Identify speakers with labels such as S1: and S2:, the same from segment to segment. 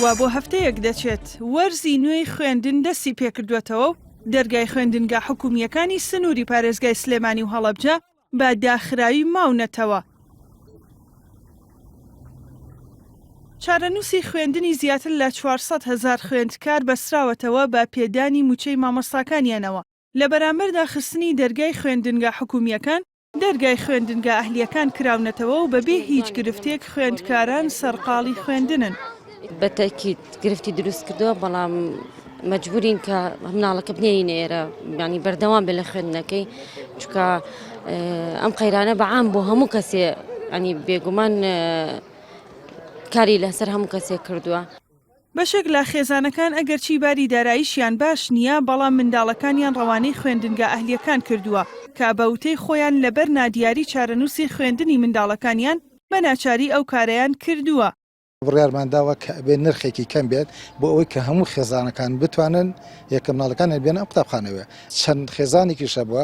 S1: وا بۆ هەفتەیەک دەچێت وەرزی نوێی خوێندن دەستی پێکردووەتەوە و دەرگای خوێندنگا حکومییەکانی سنووری پارێزگای سلێمانی و هەڵەبجە بە داخراوی ماونەتەوە. چارەنووسی خوێندنی زیاتر لە 400 هەزار خوێندکار بەستراوەتەوە بە پێدانی مووچەی مامۆستاکانیانەوە، لە بەرامبەر داخستنی دەرگای خوێندنگا حکومییەکان، دەرگای خوێندنگا ئەهلییەکان کراونەتەوە و بەبێ هیچ گرفتێک خوێندکاران سەرقاڵی خوێندنن.
S2: بە تەئکید گرفتی دروست کردووە بەڵام مەجبورین کە مناڵەکە بنێرینە ئێرە ینی بەردەوام بێ لە خوێندنەکەی چکە ئەم قەیرانە بەعام بۆ هەموو کەسێ ینی بێگومان کاری لەسەر هەموو کەسێک کردووە.
S1: بەشێک لە خێزانەکان ئەگەرچی باری داراییشیان باش نییە، بەڵام منداڵەکانیان ڕەوانەی خوێندنگا ئەهلییەکان کردووە، کە بە وتەی خۆیان لەبەر نادیاری چارەنووسی خوێندنی منداڵەکانیان بە ناچاری ئەو کارەیان کردووە.
S3: بڕیارمان داوە کە ئەبێ نرخێکی کەم بێت بۆ ئەوەی کە هەموو خێزانەکان بتوانن یەکە مناڵەکانیان بێنە ئەم قوتابخانەوە. چەند خێزانێکیش هەبووە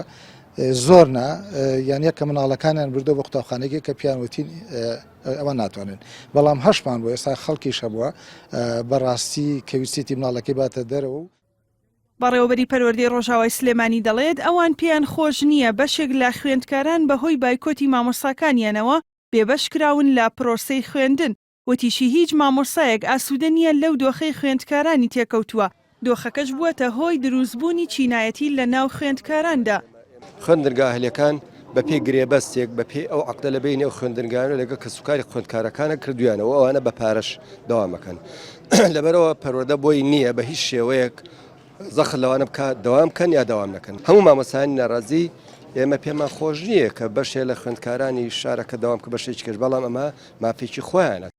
S3: زۆر نا یان یەکە مناڵەکانیان بردووە بۆ قوتابخانەیەکی کە پێیان وتین ئەوە ناتوانن بەڵام هەشمان بۆ ئێستا خەڵکیش هەبووە بەڕاستی کە ویستێتی مناڵەکەی باتە دەرەوە و
S1: بەڕێوەبەری پەروەردەی ڕۆژاوای سلێمانی دەڵێت، ئەوان پێیان خۆش نییە بەشێک لە خوێندکاران بەهۆی بایکۆتی مامۆستاکانیانەوە بێبەش کراون لە پرۆسەی خوێندن، وتیشی هیچ مامۆستایەک ئاسوودە نییە لەو دۆخەی خوێندکارانی تێکەوتووە، دۆخەکەش بووەتە هۆی دروستبوونی چینایەتی لە ناو خوێندکاراندا.
S4: خوێندنگا ئەهلیەکان بەپێی گرێبەستێک، بەپێی ئەو عەقدە لە بەینی ئەو خوێندنگایانە لەگەڵ کەسوکاری خوێندکارەکانە کردویانە و ئەوانە بە پارەش دەوام ئەکەن. لەبەرئەوە پەروەردە بۆی نییە بە هیچ شێوەیەک زەخت لەوانە بکات دەوام بکەن یا دەوام نەکەن. هەموو مامۆستایانی ناڕازی ئێمە پێمان خۆش نییە کە بەشێ لە خوێندکارانی شارەکە دەوام بکەن بەشێکی کەش بەڵام ئەمە مافێکی خۆیانە.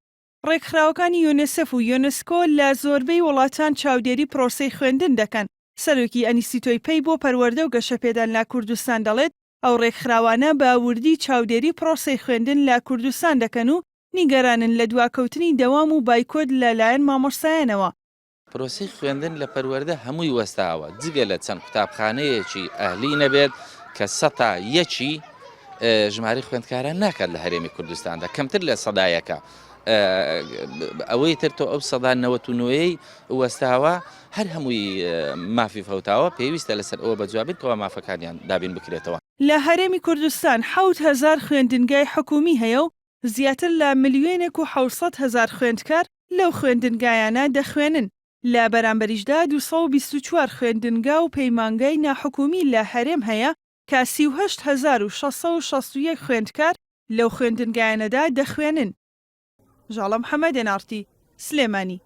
S1: ڕێکخراوەکانی یونسف و یونسکۆ لە زۆربەی وڵاتان چاودێری پرۆسەی خوێندن دەکەن، سەرۆکی ئەنیستیتۆی پەی بۆ پەروەردە و گەشەپێدان لە کوردستان دەڵێت، ئەو ڕێکخراوانە بە وردی چاودێری پرۆسەی خوێندن لە کوردستان دەکەن و نیگەرانن لە دواکەوتنی دەوام و بایکۆت لە لایەن مامۆستایانەوە.
S5: پرۆسەی خوێندن لە پەروەردە هەمووی وەستاوە جگە لە چەند قوتابخانەیەکی ئەهلی نەبێت کە سەتا یەکی ژمارەی خوێندکاران ناکات لە هەرێمی کوردستاندا کەمتر لە سەدایەکە ئەوەی تر تۆ ئەو سەدا نەوەت و نۆیەی وەستاوە هەر هەمووی مافی فەوتاوە پێویستە لەسەر ئەوە بەجوابین کەوا مافەکانیان دابین بکرێتەوە.
S1: لە هەرێمی کوردستان 7000 خوێندنگای حکومی هەیە و زیاتر لە ملیۆنێک و 700 هەزار خوێندکار لەو خوێندنگایانە دەخوێنن، لە بەرامبەریشدا 224 خوێندنگا و پەیمانگای ناحکومی لە هەرێم هەیە کە 38 661 خوێندکار لەو خوێندنگایانەدا دەخوێنن. ژاڵە محەمەد، ئێن ئاڕ تی، سلێمانی.